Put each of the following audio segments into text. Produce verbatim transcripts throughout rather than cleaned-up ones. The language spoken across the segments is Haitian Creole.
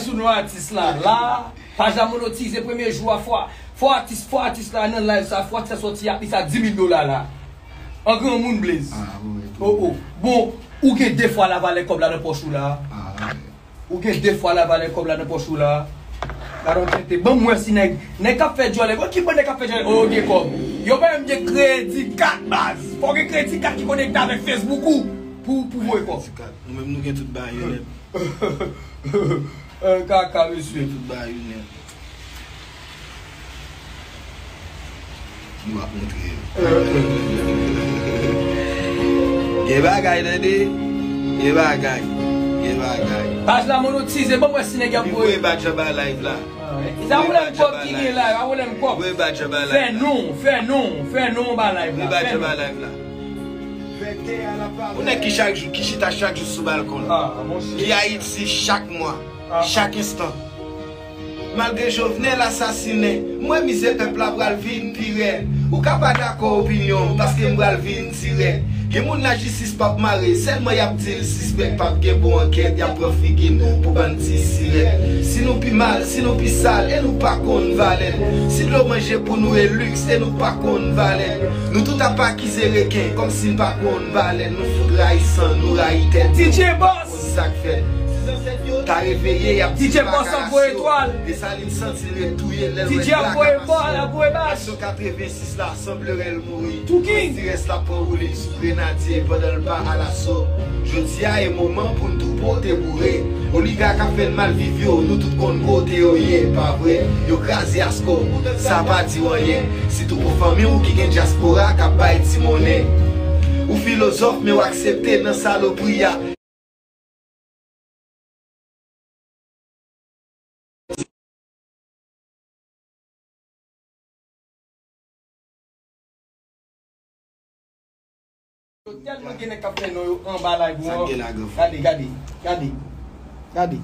Sou non atis la, la, paj la monotize premye jou a, fò, fò atis, fò atis la nan live sa, fò atis la sòti ap li sa di mil dola la. An granmoun Blaze. Ah, wi, wi. Oh, oh. Bon, ou gen de fwa la valè kòb la nan pòch ou la. Ah, wi. Ou gen de fwa la valè kòb la nan pòch ou la. Gadon tete, ban m wè si nèg, nèg k ap fè djòlè. Bon, ki bon nèg k ap fè djòlè? Oh, gen kòb. Yo pa menm gen kredi kat baz. Fò gen kredi kat ki konekte avèk Facebook ou pou, pou voye kòb. Kredi kat. Nou menm nou gen tout bagay yo nèt. Euh, kaka, mesye. Tout bagay yo nèt. Nou ap montre yo. Gen bagay, tande. Gen bagay. Gen bagay. Paj la monotize, ban m wè si nèg y ap voye. Li voye badj anba live la. Ah, sa voye m kòb ki gen la, sa voye m kòb. Voye badj anba live la. Fè non, fè non, fè non anba live la. Voye badj anba live la. Yon nèg ki chak jou, ki chita chak jou sou balkon l. Ah, monchè. Ki Ayiti chak mwa, chak enstan. Malgre Jovenel asasinen, m wè mizè pèp la pral vin pi rèd. Ou ka pa dakò opinyon m, paske m pral vin dirèk. Gen moun lajistis p ap mare, sèlman y ap di l sispèk, p ap gen bon ankèt, y ap pran figi n pou bann ti sirèt. Si nou pi mal, si nou pi sal, e nou pa konn valè n. Si dlo manje pou nou e liks, e nou pa konn valè n. Nou tout ap akize reken, kòmsi n pa konn valè n. Nou fout rayisan, nou rayi tèt nou. D J Boss! Sa k fèt. Si zansèt yo ta reveye, y ap di se pa karaso. Desalin santi l ret touye lè l wè Klak ap voye bal. Aksyon katrevensis la, sanble rèl mouri. Tou King. Ti rès la pran woulib sou grenadye pandan l pa alaso. Jodi a e moman pou n tou pote boure. Oligak ap fè n mal viv yo, nou tout konn kote yo ye, pa vre? Yo kraze askò, sa pa di w anyen. Sitou pou fanmi w ki gen dyaspora k ap bay ti monnen. Ou filozòf, men w aksepte nan salopri a. Yo tèlman gen nèg k ap fè non yo anba live ou an. Gade, gade, gade, gade.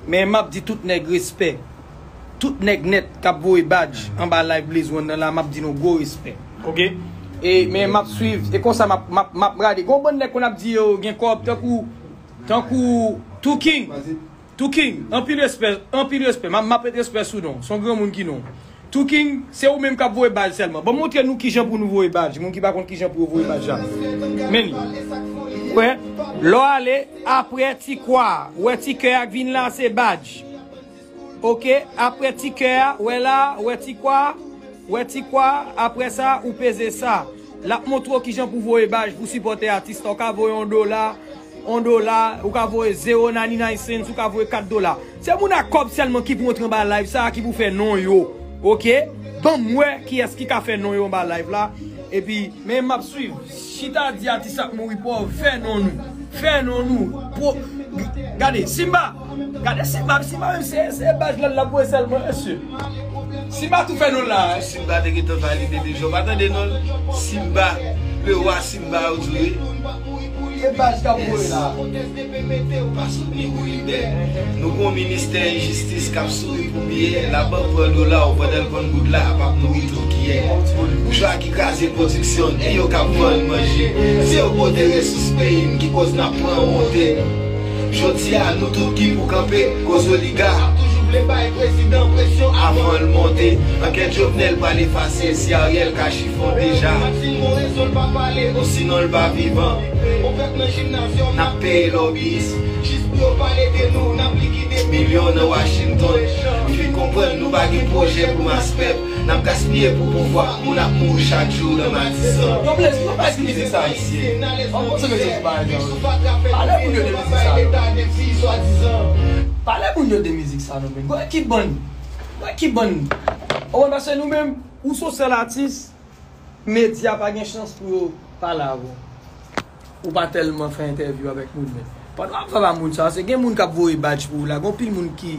Men m ap di tout nèg respè. Tout nèg nèt k ap voye badj anba live Blaze One nan la, m ap di nou gwo respè. Oke? E, men m ap swiv, e konsa m ap, m ap, m ap gade. Gon bann nèg konn ap di yo gen kòb, tankou, tankou Tou King. Tou King, anpil respè, anpil respè. M ap, m ap met respè sou non. Se yon granmoun ki non. Tou King, se ou menm k ap voye badj sèlman. Bon, montre nou kijan pou nou voye badj. Moun ki pa konn kijan pou yo voye badj la. Men li. Wè, lè w ale, apre ti kwa, wè ti kè a k vin la, se badj. Oke, apre ti kè a, wè la, wè ti kwa, wè ti kwa, apre sa, ou peze sa. L ap montre w kijan pou voye badj pou sipòte atis la. Ou ka voye yon dola, yon dola, ou ka voye zewo ninety-nine cents, ou ka voye kat dola. Se moun ak kòb sèlman ki pou antre anba live sa, ki pou fè non yo. Oke? Ban m wè kiyès ki ka fè non yo anba live la. Epi, men m ap swiv. Chita di atis ap mouri, pòv, fè non nou. Fè non nou. Gade, Simba. Gade Simba, Simba menm se, se badj la l ap voye sèlman, mesye. Simba tou fè nou la, eh. Simba te gentan valide deja. Ou pa tande non l? Simba, le roi Simba, ou di wi. Se badj k ap voye la. Kontès D P mete, ou pa soutni Wilibè. Nou gon ministè enjistis k ap souri pou biyè. Labank pran dola w pandan l konn goud la p ap nouri tou kiyè. Boujwa ki kraze pwodiksyon n e yo k ap vann manje. Se yo pote resous peyi n ki koz n ap pran wonte. Jodi a, nou tout ki pou kanpe koz oliga. Toujou vle bay prezidan presyon avan l monte. Ankèt Jovenel pral efase si Ariel ka chifon deja. Maxime gon rezon l pa pale, osinon l pa vivan. On pèp nan jimnazyòm n ap peye lòbiyis. Jis pou yo pale de nou, n ap likide milyon nan Washington. M fin konprann nou pa gen pwojè pou mas pèp. N ap gaspiye pou pouvwa, moun ap mouri chak jou nan Matisan. Yo, Blaze, nou pa di mizik sa, mesye. An bon, se mesye ki pa di. Pale moun yo de mizik sa, non. Pale moun yo de mizik sa, non, men. Gwo ekip bann. Gwo ekip bann. Ou konn, paske nou menm, ou se yon sèl atis, medya pa gen chans pou yo pale avè w. Ou pa tèlman fè entèvyou avèk moun, men pandan w ap vibe a moun sa, se gen moun k ap voye badj pou ou la, gen anpil moun ki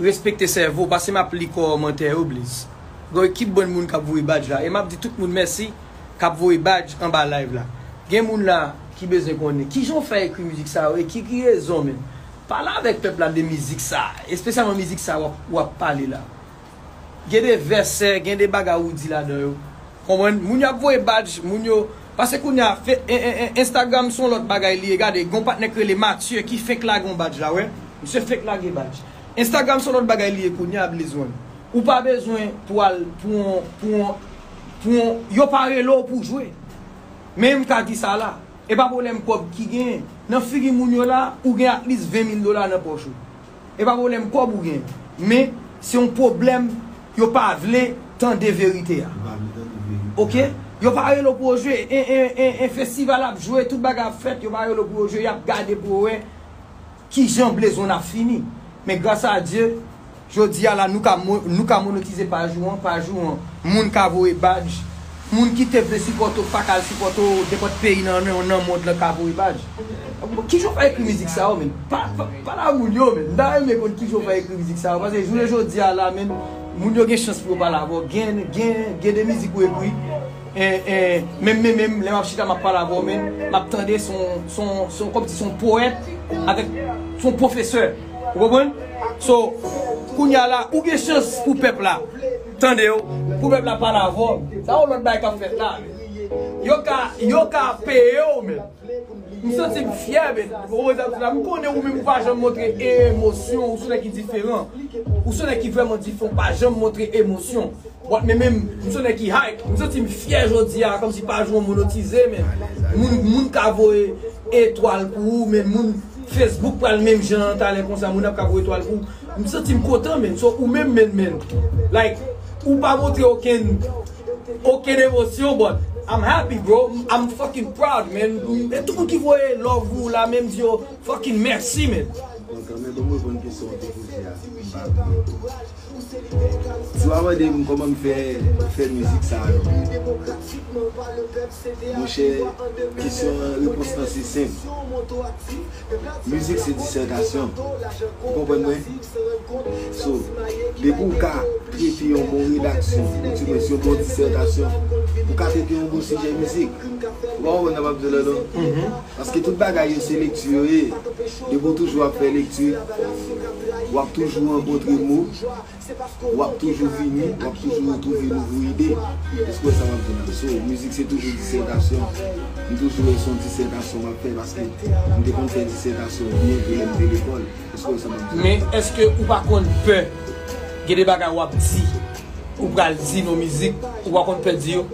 respekte sèvo w, pase m ap li kòmantè yo, Blaze. Gen ekip bann moun k ap voye badj la, e m ap di tout moun mèsi k ap voye badj anba live la. Gen moun la ki bezwen konnen kijan w fè ekri mizik sa yo, e ki, ki rezon menm. Pale avèk pèp la de mizik sa, espesyalman mizik sa w ap, w ap pale la. Gen de vèsè, gen de bagay ou di ladan yo. Konprann? Moun yo ap voye badj, moun yo. Paske kounye a, fe-, en, en, en, Instagram se yon lòt bagay li ye. Gade, gen yon patnè k rele Mathieu ki fenk lage yon badj la, wè. Misye fake lage badj. Instagram se yon lòt bagay li ye kounye a, Blaze One. Ou pa bezwen pou al pou yon, pou yon, pou yon, yo pa rele w pou jwe. Men m ka di sa la. E pa pwoblèm kòb ki genyen. Nan figi moun yo la, ou gen at least ven mil dola nan pòch ou. E pa pwoblèm kòb ou gen. Men, se yon pwoblèm yo pa vle tande verite a. Yo pa vle tande verite a. Oke? Yo pa rele w pou yo jwe. En, en, en, en festival ap jwe, tout bagay ap fèt, yo pa rele w pou yo jwe, y ap gade pou yo wè kijan Blaze One ap fini. Men gras a Dye, jodi a la, nou ka mo-, nou ka monotize paj ou an, paj ou an. Moun ka voye badj. Moun ki te vle sipòte w, pa ka al sipòte w, nenpòt peyi nan, nan, nan mond lan ka voye badj. Kijan w fè ekri mizik sa yo, menn? Pa, pa, pale a moun yo, menn. M ta renmen konn kijan w fè ekri mizik sa yo. Paske jounen jodi a la, menn, moun yo gen chans pou yo pale avè w. Gen, gen, gen de mizik ou ekri. E, e, menm, menm, menm, lè m ap chita, m ap pale avè w, menn, m ap tande, se yon, se yon, se yon, kòmsi se yon powèt avèk, se yon pwofesè. Ou konprann? So, kounye a la, ou gen chans pou pèp la tande w, pou pèp la pale avè w. Sa yon lòt bagay k ap fèt la, menn. Yo ka, yo ka peye w, menn. M santi m fyè, men, ou konprann sa m di la? M konnen ou menm ou pa janm montre emosyon, ou se yon nèg ki diferan. Ou se yon nèg ki vrèman diferan, ou pa janm montre emosyon. But men menm, m se yon nèg ki hype. M santi m fyè jodi a, kòmsi paj ou an monotize, men moun, moun ka voye etwal pou ou, men moun Facebook pral menm jan an talè konsa, moun ap ka voye etwal pou ou. M santi m kontan, men. So, ou menm, men, men. Like, ou pa montre okenn, okenn emosyon, but I'm happy, bro. I'm fucking proud, man. E tout moun ki voye love ou la, menm di yo fucking mèsi, man. Bon, kanmenm, ban m reponn kesyon w te poze a. M pa vle. Si w a mande m kòman m fè, fè mizik sa a, non. Monchè, kesyon an, repons lan se senp. Mizik se disètasyon. Ou konprann mwen? So, depi w ka trete yon bon redaksyon, ou di mwen se yon bon disètasyon, ou ka trete yon bon sijè mizik. Ou pa konprann sa m ap di w la, non? Paske tout bagay yo se lekti yo ye. Depi w toujou ap fè lekti, w ap toujou rankontre mo. W ap toujou vini, w ap toujou retwouve nouvo ide. Èske w wè sa m ap di la? So, mizik se toujou disètasyon. M toujou wè se yon disètasyon m ap fè paske m te konn fè disètasyon byen tou lè m te lekòl. Èske w wè sa m ap di la? Men èske ou pa konn pè? Gen de bagay w ap di, ou pral di nan mizik, ou pa konn pè di yo?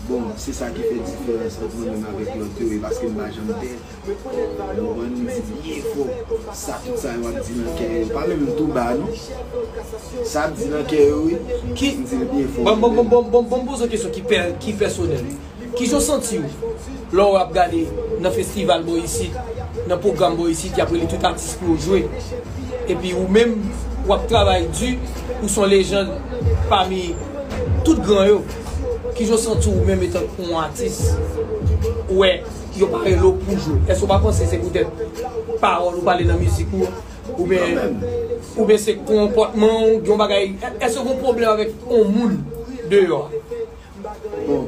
Bon, se sa ki fè diferans ant mwen menm avèk lòt yo, e paske m pa janm pè. Ou konprann? M di byen fò. Sa, tout sa yo ap di nan kè yo. Pa menm tou ba, non. Sa ap di nan kè yo, wi. Ki, m di l byen fò. Bon, bon, bon, bon, bon, bon, m poze yon kesyon ki pè-, ki pèsonèl. Kijan w santi w lè w ap gade nan festival bò isit, nan pwogram bò isit, y ap rele tout atis pou yo jwe? Epi ou menm, w ap travay di, ou se yon lejann pami tout gran yo. Kijan w santi w menm etanke yon atis? Ou wè, yo pa rele w pou jwe. Èske w pa panse se poutèt pawòl ou pale nan mizik ou? Oubyen, oubyen se konpòtman w, yon bagay, èske w gen yon pwoblèm avèk yon moun deyò a? Bon,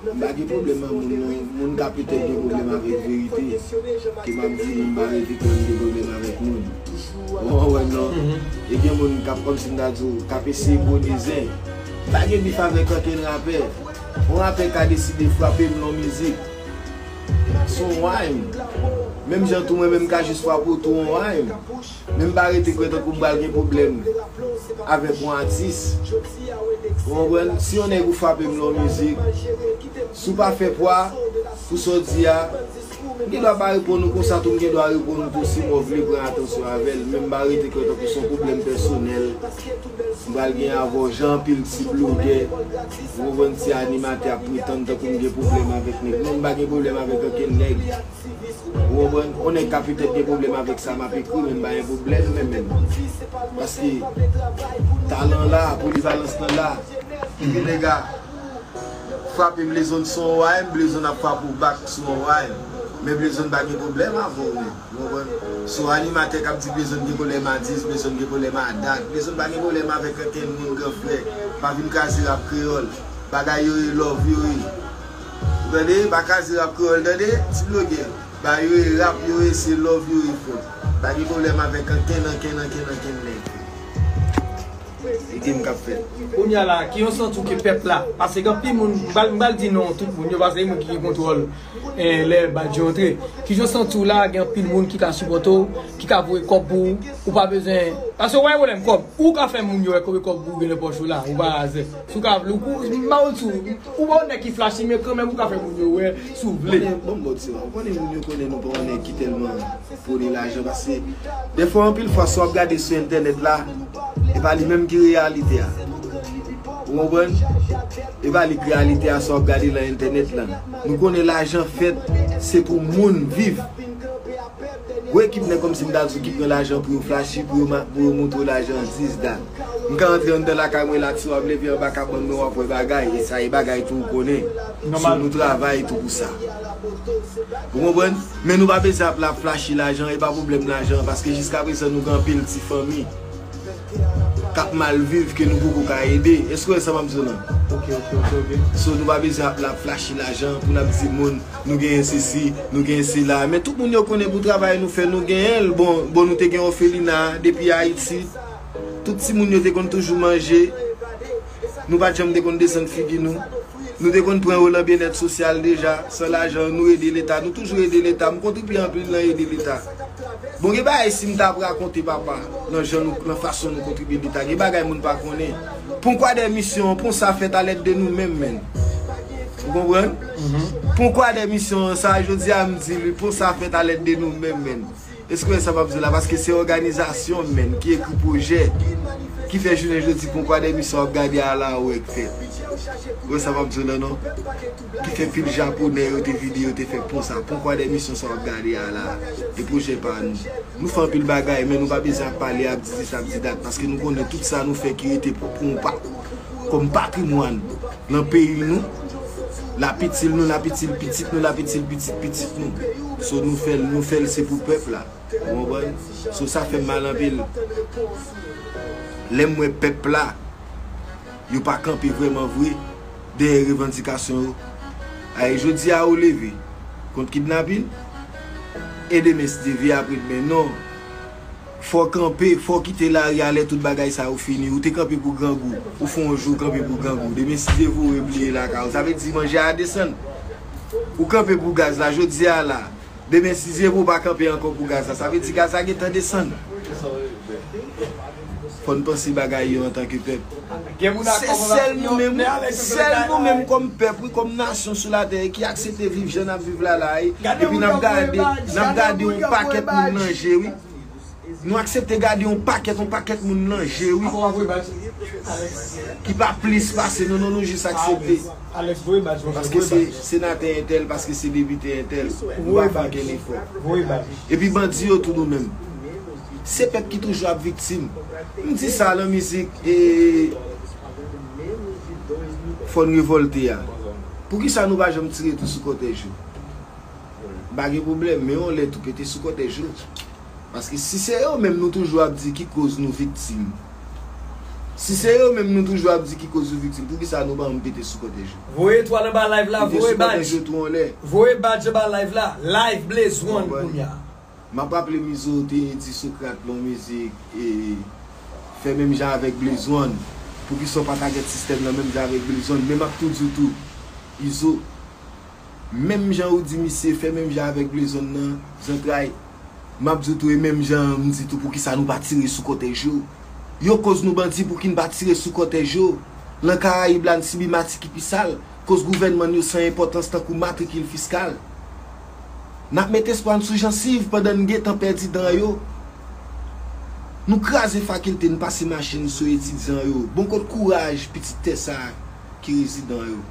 m pa gen pwoblèm ak moun, non. Moun ka petèt gen pwoblèm avèk verite ke m ap di, men m pa rete kwè m gen pwoblèm avèk moun. Ou konprann, non? E gen moun k ap, kòmsi m ta di w, k ap eseye pwone zen. M pa gen bif avèk okenn rapè. Yon rapè ka deside frape m nan yon mizik. Se yon rhyme. Menm jan tou mwen menm m ka jis frape w tou yon rhyme. Men m pa rete kwè tankou m pral gen pwoblèm avèk yon atis. Ou konprann? Si yon nèg ou frape m nan yon mizik, si w pa fè pwa pou sa w di a, m gen dwa pa reponn ou konsa tou, m gen dwa reponn ou tou si mwen vle pran atansyon avè l. Men m pa rete kwè tankou se yon pwoblèm pèsonèl m pral gen avè w, jan anpil ti blogè, ou konprann, ti animatè ap pretann tankou m gen pwoblèm avèk nèg. Non, m pa gen pwoblèm avèk okenn nèg. Ou konprann? Yon nèg ka petèt gen pwoblèm avèk sa m ap ekri, men m pa gen pwoblèm, men, men. Paske talan la, polivalans lan la. Epi nèg a frape Blaze One sou yon rhyme, Blaze One ap frape w back sou yon rhyme. Men Blaze One pa gen pwoblèm avè w, men. Ou konprann? Sou animatè k ap di Blaze One gen pwoblèm a dis, Blaze One gen pwoblèm a dat. Blaze One pa gen pwoblèm avèk okenn moun, gran frè. Pa vin kraze rap kreyòl. Bagay yo ye, love yo ye. Ou tande? Pa kraze rap kreyòl, tande? Ti blogè. Bagay yo ye, rap yo ye, se love yo ye, frè. Pa gen pwoblèm avèk ankenn, ankenn, ankenn, ankenn nèg. E game k ap fèt. Kounye a la, ki jan w santi w ke pèp la? Paske gen anpil moun, m pral, m pral di non tout moun yo, paske gen moun ki gen kontwòl, eh, lè badj yo antre. Ki jan w santi w la, gen anpil moun ki ka sipòte w, ki ka voye kòb pou ou, ou pa bezwen. Paske w pa gen pwoblèm kòb, ou ka fè moun yo wè konbyen kòb ou gen nan pòch ou la, ou pa razè. Si w ka vle, ou, ou, m pa konn si w, ou pa yon nèg ki flashy, men kanmenm ou ka fè moun yo wè si w vle. Konnen, bon, bon, ti, ou konnen moun yo konnen nou pa yon nèg ki tèlman prône lajan, paske dèfwa, anpil fwa, sa w ap gade sou entènèt la, e pa li menm ki reyalite a. Ou konprann? E pa li k reyalite a, sa w ap gade lan entènèt la. Nou konnen lajan fèt, se pou moun viv. Gwo ekip nèg kòmsi m ta di w ki pran lajan pou yo flashy, pou yo ma-, pou yo montre w lajan dis dat. M ka antre anndan lakay mwen la, ti w ap leve anba kabann mwen, w ap wè bagay, e sa e bagay tou ou konnen. So nou travay tou pou sa. Ou konprann? Men nou pa bezwen ap la ap flashy lajan, e pa pwoblèm lajan, paske jiskaprezan nou gen anpil ti fanmi k ap mal viv ke nou poko ka ede. Èske w wè sa m ap di w lan? Ok, ok, ok, ok. So nou pa bezwen ap la ap flashy lajan pou n ap di moun nou genyen sesi, nou genyen sela. Men tout moun yo konnen pou travay nou fè, nou genyen l. Bon, bon, nou te gen òfelina depi Ayiti. Tout timoun yo te konn toujou manje. Nou pa t janm te konn desann figi nou. Nou te konn pran yo lan byennèt sosyal deja. San lajan, nou ede Leta. Nou toujou ede Leta. M kontribye anpil nan ede Leta. Bon, gen bagay si m t ap rakonte, papa, nan jan nou, nan fason nou kontribye Leta. Gen bagay moun pa konnen. Pon kwa dè misyon, pon sa fèt alèd de nou menm, menm. Ou konprann? Pon kwa dè misyon, sa, jodi a, m di li, pon sa fèt alèd de nou menm, menm. Èske w wè sa m ap di w la? Paske se òganizasyon menm ki ekri pwojè, ki fè jounen jodi Pon Kwa Dèmisyon w ap gade a la ou wè k fèt. Ou wè sa m ap di w la non? Ki fè pil Japonè yo te vide, yo te fè pon sa. Pon Kwa Dèmisyon sa w ap gade a la, e pwojè pa nou. Nou fè anpil bagay, men nou pa bezwen ap pale, ap di dis, ap di dat, paske nou konnen tout sa nou fè ki rete pou, pou yon pa, kòm patrimwàn nan peyi nou, l ap itil nou, l ap itil pitit nou, l ap itil pitit pitit nou. So nou fè l, nou fè l se pou pèp la. Ou konprann? So sa fè m mal anpil. Lè m wè pèp la, yo pa kanpe vrèman vre dèyè revandikasyon yo. Aye, jodi a ou leve kont kidnapin, e demen si Dye vle apre demen non. Fò w kanpe, fò w kite lari a lè tout bagay sa yo fini. Ou te kanpe pou grangou, ou fè yon jou kanpe pou grangou. Demen si Dye vle ou rebliye lakay ou. Sa vle di manje a desann. Ou kanpe pou gaz la, jodi a la. Demen si Dye vle ou pa kanpe ankò pou gaz la. Sa vle di gaz la gentan desann. Fò n panse bagay yo antanke pèp. Se sèl nou menm, sèl nou menm kòm pèp, wi, kòm nasyon sou latè, ki aksepte viv jan n ap viv la la, wi. Epi n ap gade, n ap gade yon pakèt moun nan je, wi. Nou aksepte gade yon pakèt, yon pakèt moun nan je, wi. Ki pa plis pase nou, non, nou jis aksepte. Paske se senatè entèl, paske se depite entèl. Nou pa fè okenn efò. Epi bandi yo tou nou menm. Se pèp ki toujou ap viktim. M di sa lan mizik e fò n revòlte a. Poukisa nou pa janm tire tou sou kòtèj yo? M pa gen pwoblèm, men yon lè tou pete sou kòtèj yo. Paske si se yo menm nou toujou ap di ki koz nou viktim. Si se yo menm nou toujou ap di ki koz nou viktim, poukisa nou pa janm pete sou kòtèj yo? Voye etwal anba live la, voye badj. Pete sou kòtèj yo tou yon lè. Voye badj anba live la. Live Blaze One kounye a. M ap raple Mizo te di Socrate lan mizik e fè menm jan avèk Blaze One. Poukisa w pa target sistèm nan menm jan avèk Blaze One? Men m ap tou di w tou, Izo, menm jan ou di misye fè menm jan avèk Blaze One nan, zantray, m ap di w tou e menm jan m di tou poukisa nou pa tire sou kòtèj yo. Yo koz nou bandi, pouki n pa tire sou kòtèj yo? Lan Karayib la n sibi mati ki pi sal. Koz gouvènman n yo san enpòtans tankou matrikil fiskal. N ap met espwa n sou jansiv pandan n gentan pèdi dan yo. Nou kraze fakilte, n pase machin sou etidyan yo. Bon kot kouraj pitit tè sa a ki rezidan yo.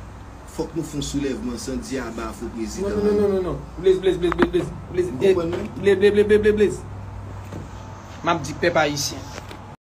Fòk nou fè yon soulèvman san di aba fo prezidan yo. Non, non, non, non, non. Blaze, Blaze, Blaze, Blaze, Blaze. Blaze, Blaze, Blaze, Blaze, Blaze. M ap di pèp ayisyen.